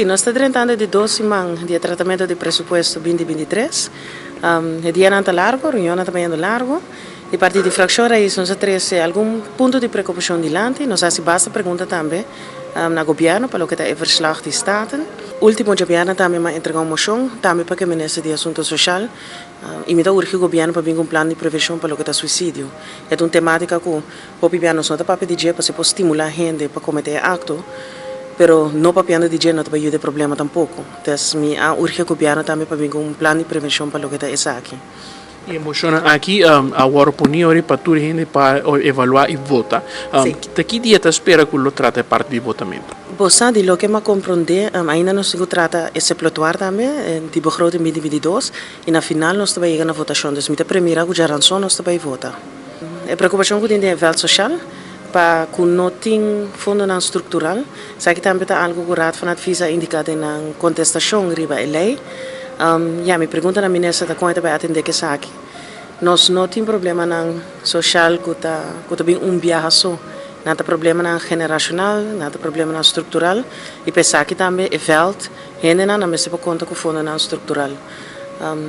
Nos ta drentando di dos siman di e tratamento di presupuesto 2023. E dianan ta largo, reunionnan ta bayendo largo. Di parti di Fraccion Raiz nos a trece algun punto di preocupacion dilanti. Nos a haci basta pregunta tambe na Gobierno pa loke ta e verslag di Staten. Ultimo djabièrnè tambe mi a entrega un mocion tambe pa cu e Minister di Asunto Social y mi ta urgi Gobierno pa bin cu un plan di prevencion pa loke ta suicidio. E ta un tematica cu Hopi bia nos no ta papia di dje pasobra por stimulá hende pa kometé e akto, pero no papiando di dje no ta pa yuda e problema tampoko. Des mi a urgi e gobièrnu tambe pa bin ku un plan di prevenshon pa loke ta esaki. E moshonnan aki a wòrdu poní ori pa tur hende pa evaluá i vota. Ta ki dia ta spera ku lo trata e parti di votamentu? Bo sa di loke mi a komprondé, ainda nos tin ku trata e seplotuar tambe di begroting 2022 i na final nos ta bai yega na votashon. Dus mi ta premira ku djaranson nos ta bai vota. E preokupashon ku tin den e vèlt soshal pa ku no tin fondonan struktural, esaki tambe ta algu ku Raad van Advies a indiká den nan kontestashon riba e lei. Ya, mi pregunta na minister ta kon e ta bai atendé ku esaki. Nos no tin problemanan soshal ku ta ku ta bin un biaha so. Nan ta problemanan generashonal, nan ta problemanan struktural i pa esaki tambe e vèlt hendenan nan mester por konta ku fondonan struktural.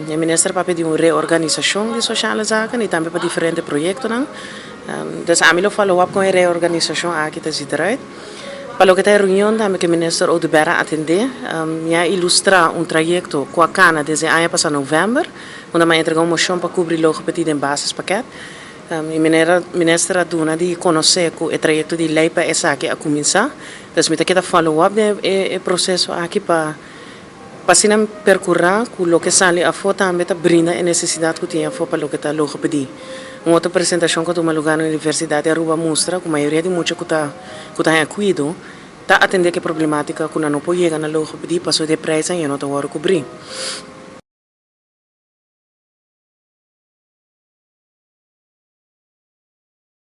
E minister papia di un reorganisashon di Sociale Zaken i tambe pa diferente proyektonan. Dus ami lo follow up kon e reorganisashon aki ta ziet eruit. Pa loke ta e reunion tambe ku e minister Oduber a atendé, mi a ilustrá un trayekto ku a kana desde aña pasá novèmber, unda mi a entregá un moshon pa kubri logopedie den basispakket. E minister a duna di konosé ku e trayekto di lei pa esaki a kuminsá. Dus mi ta keda follow up den e proseso aki pa. Pa asina percura cu loke sali afo tambe ta brinda e necesidad cu tin afo pa loke ta logopedie. Un otro presentacion cu a tuma lugar na Universidad di Aruba a mustra cu mayoria di mucha cu ta cu ta haña cuido ta atende cu e problematica cu nan no por yega na logopedie pasobra di e prijsnan ya no ta worde cubri.